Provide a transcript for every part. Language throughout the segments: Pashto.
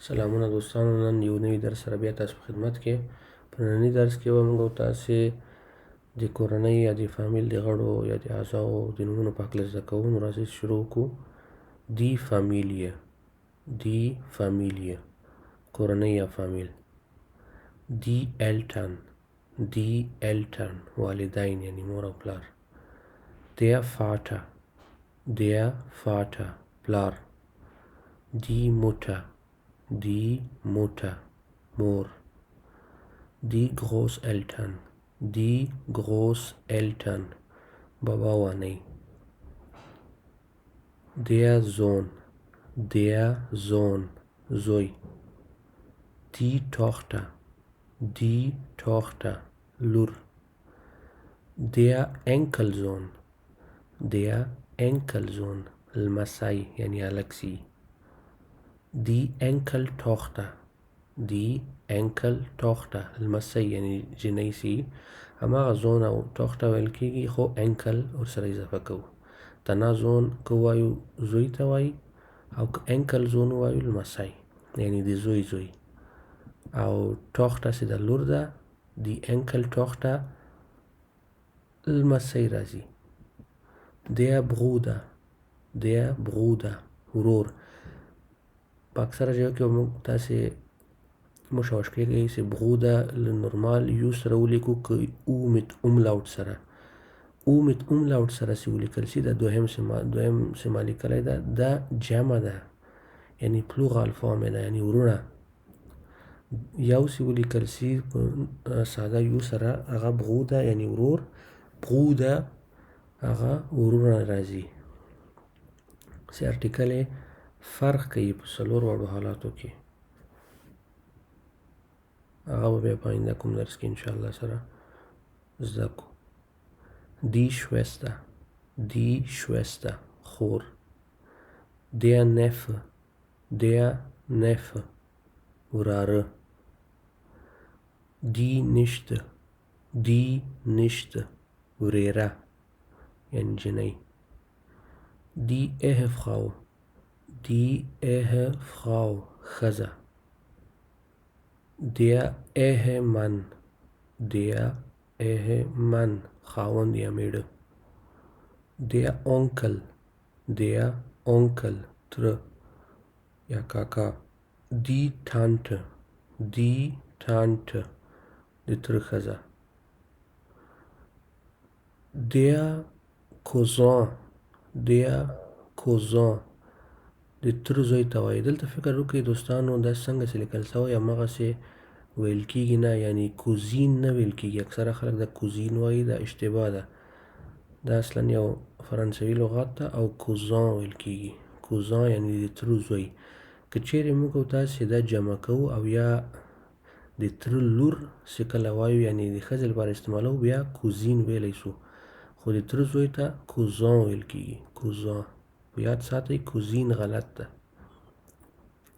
سلامونه دوستانو، نن یو نوي درس سره بیا تاسو په خدمت کې. په ننني درس کې به موږ تاسې د کورنۍ یا د فامیل د غړو یا د اعضاو د نومونو په هکله زده کوو. نو راځئ شروع وکړو. Die Familie، die Familie، کورنۍ یا فامیل. Die Eltern، die Eltern، والدین یعنی مور او پلار. Der Vater، der Vater، پلار. Die Mutter، die Mutter، مور. Die Großeltern، die Großeltern، بابا او انۍ. Der Sohn، der Sohn، زوی. Die Tochter، die Tochter، لور. Der Enkelsohn، der Enkelsohn، لمسی یعنی هلک سی. Die Enkeltochter، die Enkeltochter، لمسی یعنی جنۍ سی. هماغه Sohn او Tochter ویل کېږي، خو Enkel ورسره اضافه کوو. تنها Sohn که وایو زوی ته وایي، او که Enkelsohn وایو لمسی یعنی د زوی زوی. او Tochter چې د لور ده، die Enkeltochter لمسی راځي. Der Bruder، der Bruder، ورور. په اکثره ځایو کې به موږ تاسې مشوش کېږئ چې Bruder له نورمال U سره ولیکو که U mit Umlaut سره. U mit Umlaut سره چې ولیکل شي، دا دوهم چې ما لیکلی ده، دا جمع ده یعنی Pluralform ده، یعنی وروڼه. یو چې ولیکل شي په ساده U سره، هغه Bruder یعنی ورور، Bruder هغه وروڼه راځي. چې Artikel یې فرق کوي په څلور واړو حالاتو کې، هغه به بیا په آینده کوم درس کې انشاءالله سره زده کړو. Die Schwester، die Schwester، خور. Der Neffe، der Neffe، وراره. Die Nichte، die Nichte، وریره یعنی جنۍ. Die Ehefrau، die Ehefrau، ښځه. Der Ehemann، der Ehemann، خاوند یا میړه. Der Onkel، der Onkel، تره یا کاکا. Die Tante، die Tante، د تره ښځه. Der Cousin، der Cousin، د تره زوی ته وایي. دلته فکر وکړئ دوستانو، دا څنګه چې لیکل سوی هماغسې ویل کېږي نه، یعنی Cousine نه ویل کېږي. اکثره خلک دا Cousine وایي، دا اشتباه ده. دا اصلا یو فرانسوي لغات ده او Cousin ویل کېږي. Cousin یعنی د تره زوی. که چیرې موږ او تاسې دا جمع کوو او یا د تره لور چې کله وایو، یعنی د ښځې لپاره استعمالوو، بیا Cousine ویلی سو، خو د تره زوی ته Cousin ویل کېږي. Cousin په یاد ساتئ، Cousine غلط ده.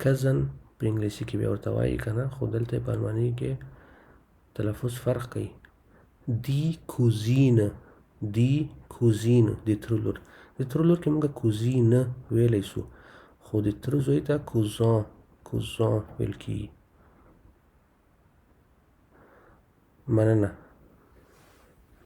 Cousin په انګلیسي کې بیا ورته وایي که نه، خو دلته په الماني کې تلفظ فرق کوي. Die Cousine، die Cousine، د تره لور. د تره لور کې موږ Cousine ویلی سو، خو د تره زوی ته Cousin، Cousin ویل کېږي. مننه.